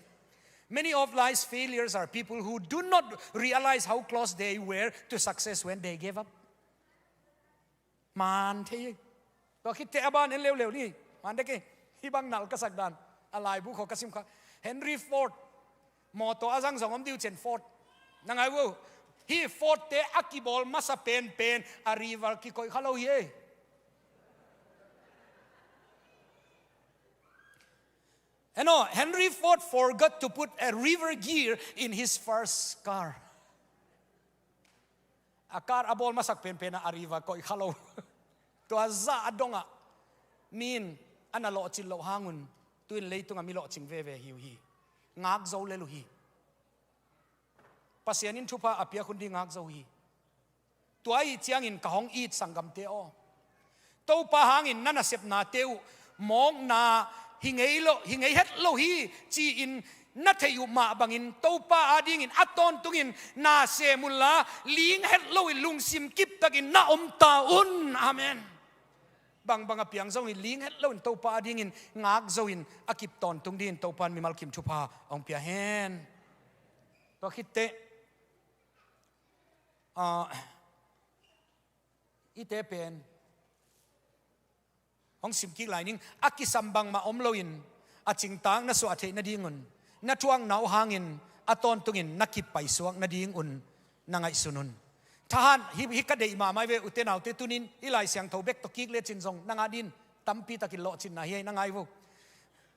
"Many of life's failures are people who do not realize how close they were to success when they gave up." Man thei hi. Tua khit teh a ban en leuleu ni. Man dek hi. Hih bang nal ka sak dan, a laibu khawng ka sim kha. Henry Ford. Mawtaw a zang zong om ding uh ciang Ford. Na ngai uh. Hih Ford te a kibawl masa penpen a rival kikoih kha lo hi ei. Eno, Henry Ford forgot to put a reverse gear in his first car. A car a bawl masak penpen ah a river koih kha lo. Tua zah a dongah mi in a na lawhcin loh hang un, tu-in leitungah mi lawhcing veve hi uh hi. Ngak zo lel uh hi. Pasian in thupha a piak hun ding ngak zo hi. Tua ahih ciangin ka hong it sanggamte aw, Topa hangin na nasepnate uh mawkna hi ngei lo, hi ngei het lo hi ci-in na theih uh mah bangin Topa adingin a tawntungin na sem unla, ling het loin lungsim kiptakin na om ta un. Amen. Bangbang a piang zongin ling het loin Topa adingin ngak zo in a kip tawntung dingin Topa in mimal kim thupha hong pia hen. Tua khit teh, ah, hihte pen hong sim kik lai ning. A kisam bangmah om loin a cingtak na suah theih nadingun, na thuakna uh hangin a tawntungin na kip paisuak nadingun na ngaihsun un. Thahat, hih, hih ka deih mahmah hi ve, ute naute, tuni-in hih Lai Siangtho bek tawh kik lecin zong na ngah ding tampi takin lawhcinna hi ei, na ngai uh.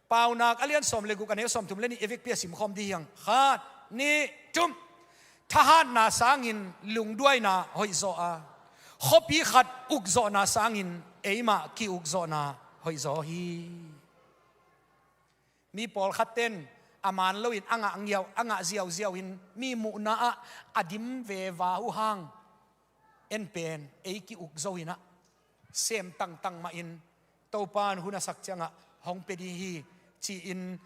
Paunak a lian sawm le guk, a neu sawmthum le nih, a vekpi a simkhawm ding hi hang. Khat, nih, thum. Thahatna sangin lungduaina hoihzaw a, khuapi khat ukzawhna sangin eimah ki-ukzawhna hoihzaw hi. Mi pawlkhatte in a man loin a ngah ngiau, a ngah ziauziau in mi muhna ah a dim veva uh hang, en pen ei ki-ukzo in ah, sem tangtang mahin Topa in hun a sak ciangah hong pia ding hi ci-in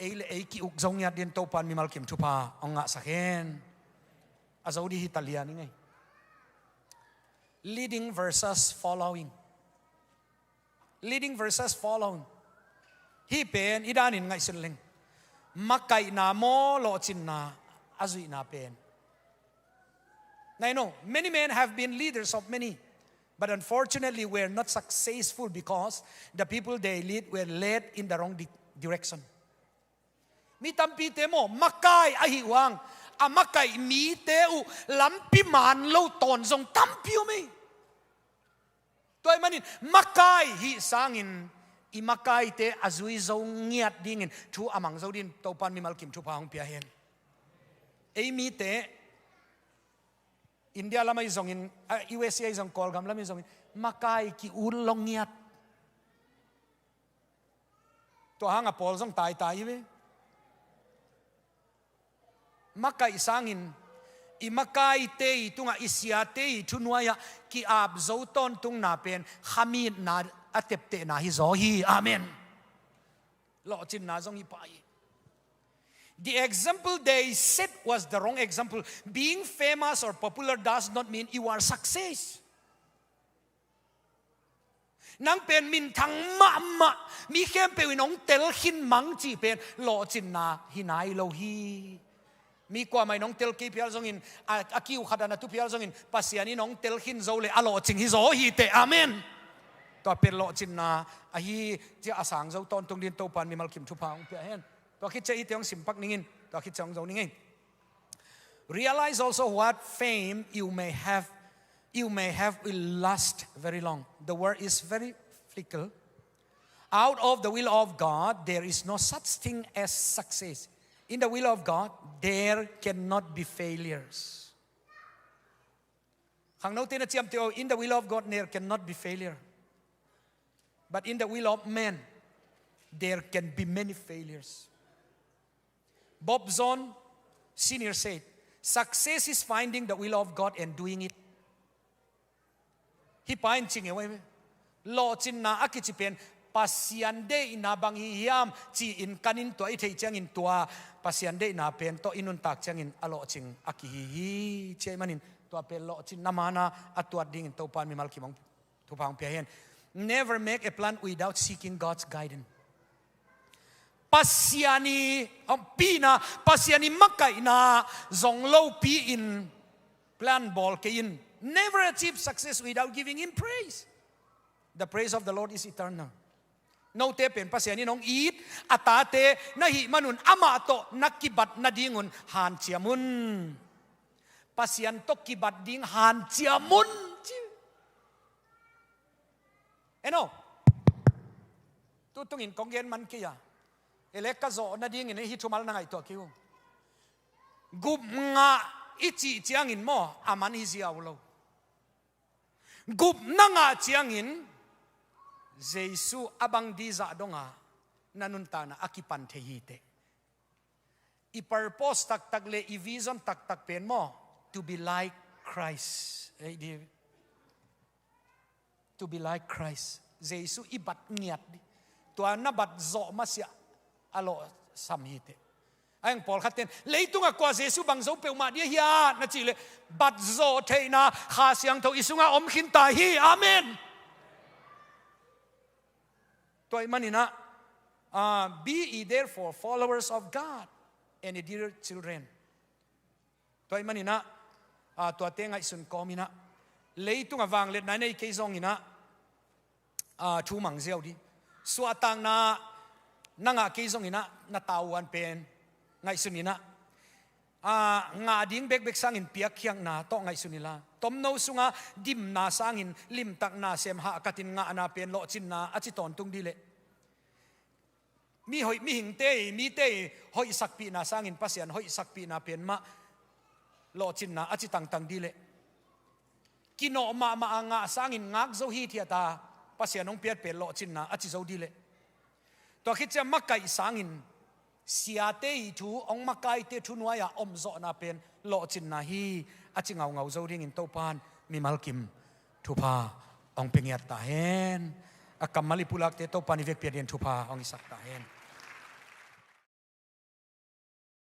ei le ei ki-ukzo ngiat dingin Topa in mimal kim thupha hong ngahsak hen. A zo ding hi ta lian ing ei. Leading versus following. Leading versus following. Hih pen i danin ngaihsun leng, makaihna maw, lawhcinna a zuihna pen? Now, you know, many men have been leaders of many, but unfortunately were not successful because the people they lead were led in the wrong di-, direction. Mi tampite maw, makai ahih uh hang, a makaih mite uh lampi man lo tawn zong tampi om ei. Tua ahih manin makai hih sangin i makaite a zui zo ngiat dingin thu a mang zo dingin Topa in mimal kim thupha hong pia hen. Ei mite India lam ahi zongin, a, U S A ahi zong, Kawlgam lam ahi zongin makai ki-ut lo ngiat. Tua hang a pawl zong taitai hi ve. Makaih sangin i makaite i tungah, i siate i thunuai-ah ki-ap zo tawntungna pen khamitna a teptehna hi zaw hi. Amen. Lawhcinna zong hi pah hi. The example they set was the wrong example. Being famous or popular does not mean you are success. Nang pen minthang mahmah, mi khempeuh in hong tel khin mang cih pen lawhcinna hi nai lo hi. Mi kuamah in hong tel kei phial zongin, a, a kiu khat a na tu phial zongin, Pasian in hong tel khin zo le a lawhcing hi zaw hi teh. Amen. Tua pen lawhcinna ahi ci-a a sang zo tawntung dingin Topa in mimal kim thupha hong pia hen. Tua khit ciang hihte hong simpak ning in, tua khit ciang hong zo ning ei. Realize also what fame you may have, you may have will last very long. The world is very fickle. Out of the will of God, there is no such thing as success. In the will of God, there cannot be failures. Khangnote na ciamteh o, in the will of God, there cannot be failure. But in the will of man, there can be many failures. Bob Jones Senior said, "Success is finding the will of God and doing it." Hih pa in ci ngeu ahi ve. Lawhcinna a kici pen Pasian deihna bang hi hiam ci-in kan in, tua i theih ciangin tua Pasian deihna pen tawh i nuntak ciangin a lawhcing a kihi hi. Ci ahih manin tua pen lawhcinna mana a tuat dingin Topa in mimal kim hong thupha hong pia hen. Never make a plan without seeking God's guidance. Pasian i, um, pina, Pasian i makaihna zong lopi-in plan bawl kei in. Never achieve success without giving him praise. The praise of the Lord is eternal. Note pen Pasian in hong it a tate na hih manun amah tawh na kibat nadingun hanciam un. Pasian tawh kibat ding hanciam un, ci. En aw. Tutungin kong gen man kei a, e le ka zawh nadingin hih thumal na ngaihtuah kei un. Gup ngah i cih ciangin maw, a man hi ziau lo. Gup na ngah ciangin Jesu a bang ding zah donga na nuntakna a kipan thei hi teh. I purpose taktak le i vision taktak pen maw, to be like Christ. Ei, di, to be like Christ. Jesu i bat ngiat ding. Tua na bat zawh masiah a lawhsam hi teh. A hang pawlkhat ten, "Leitungah kua Jesu bang zo peuhmah ding a hiat?" na cih leh, bat zawh theihna Kha Siangtho i sungah om khin ta hi. Amen. Tua ahih manin ah, ah, "Be ye therefore followers of God and dear children." Tua ahih manin ah, ah, tuate ngaihsun kawmin ah, leitungah vangliatna i nei kei zongin ah, ah, thu mang ziau ding. Suahtakna na ngah kei zongin ah, na tavuan pen ngaihsun in ah, ah, ngah ding bekbek sangin piakkhiatna tawh ngaihsun inla, tomno sunga dimna sangin limtakna sem hahkatin ngahna pen lawhcinna a ci tawntung ding leh, mi hoih, mihingte i, mite i hoihsakpihna sangin Pasian hoihsakpihna pen mah lawhcinna a ci tangtang ding leh, kinawh mahmah a ngah sangin ngak zo hithiat a Pasian hong piat pen lawhcinna a ci zo ding leh, tua khit ciang makaih sangin siate i thu, hong makaite thunuai-a omzawhna pen lawhcinna hi, a ci ngaungau zo dingin Topan mimal kim thupha hong pia ngiat ta hen. A kammal i pulakte Topan i vekpi-a dingin thupha hong hisak ta hen.